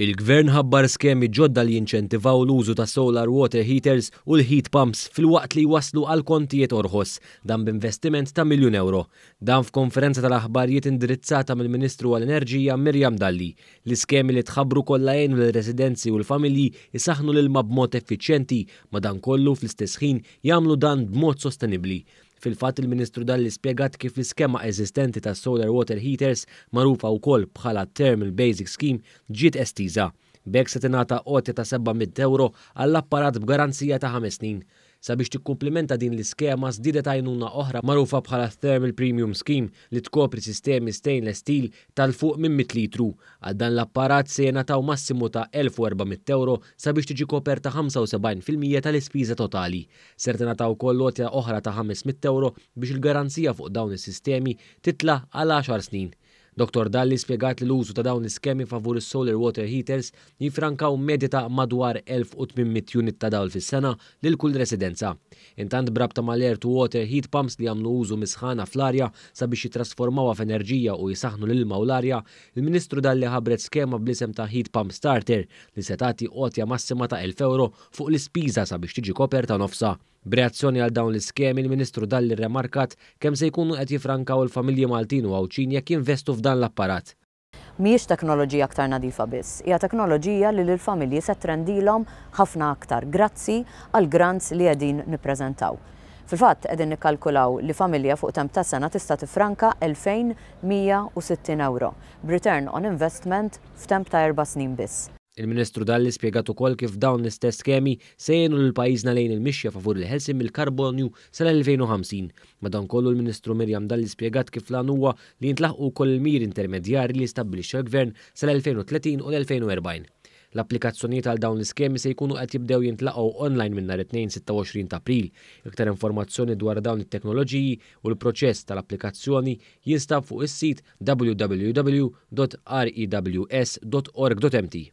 Il-Gvern ħabbar skemi ġodda li jinċentivaw l-użu ta' solar water heaters u l-heat pumps filwaqt li jwasslu għal kontijiet orħos, dan b'investiment ta' miljun ewro. Dan f'konferenza tal-aħbarijiet indirizzata mill-Ministru għall-Enerġija Miriam Dalli. L-iskemi li tħabbru kollha jgħinu lir-residenzi u l-familji jsaħħnu l-ilma b'mod effiċjenti, madankollu fl-istess ħin jagħmlu dan b'mod sostenibbli. Fil-fatt, il-Ministru Dalli spjegat kif l-iskema eżistenti ta' solar water heaters, magħrufa wkoll bħala Thermal Basic Scheme, ġiet estiża. B'hekk se tingħata għotja ta' 700 ewro għall-apparat b'garanzija ta' ħames snin. Sabiex tikkumplimenta din l-iskema żdiedet għajnuna oħra magħrufa bħala Thermal Premium Scheme li tkopri sistemi stainless steel tal fuq minn 100 litru. Għal dan l-apparat se jingħataw massimu ta' 1400 ewro sabiex tiġi koperta 75% tal-ispiża totali. Ser tingħata wkoll għotja oħra ta' 500 ewro biex il-garanzija fuq dawn is-sistemi titla' għal għaxar snin. Dottor Dalli spjegat li l-użu ta' dawn l-iskemi favur is-solar water heaters jiffrankaw medja ta' madwar 1,800 unit ta' dawl fis-sena lil kull residenza. Intant b'rabta mal-air to water heat pumps li jagħmlu użu mis-sħana fl-arja sabiex jittrasformawha f'enerġija u jsaħħnu l-ilma u l-arja, il-Ministru Dalli ħabbret skema bl-isem ta' Heat Pump Starter li se tagħti għotja massima ta' 1,000 ewro fuq l-ispiża sabiex tiġi koperta nofsha. B'reazzjoni għal dawn l-iskemi, il-Ministru Dalli rremarkat kemm se jkunu qed jiffrankaw il-familji Maltin u Għawdxin jekk jinvestu f'dan l-apparat. Mhijiex teknoloġija aktar nadifa biss, hija teknoloġija li lill-familji se trendilhom ħafna aktar grazzi għall-grants li qegħdin nippreżentaw. Fil-fatt, qegħdin nikkalkulaw li familja fuq temp ta' sena tista' tiffranka 2,160 ewro, b'return on investment f'temp ta' erba' snin biss. Il-Ministru Dalli spjegat ukoll kif dawn l-istess skemi se jgħinu lil pajjiżna lejn il-mixja favur il-ħelsien mill-karbonju sal-2050. Madankollu l-Ministru Miriam Dalli spjegat kif l-għan huwa li jintlaħqu wkoll il-miri intermedjarji li stabbilixxa l-Gvern sal-2030 u l-2040. L-applikazzjonijiet għal dawn l-iskemi se jkunu qed jibdew jintlaqgħu online minn nhar it-Tnejn 26 ta' April. Iktar informazzjoni dwar dawn it-teknoloġiji u l-proċess tal-applikazzjoni jinstab fuq is-sit www.rews.org.mt.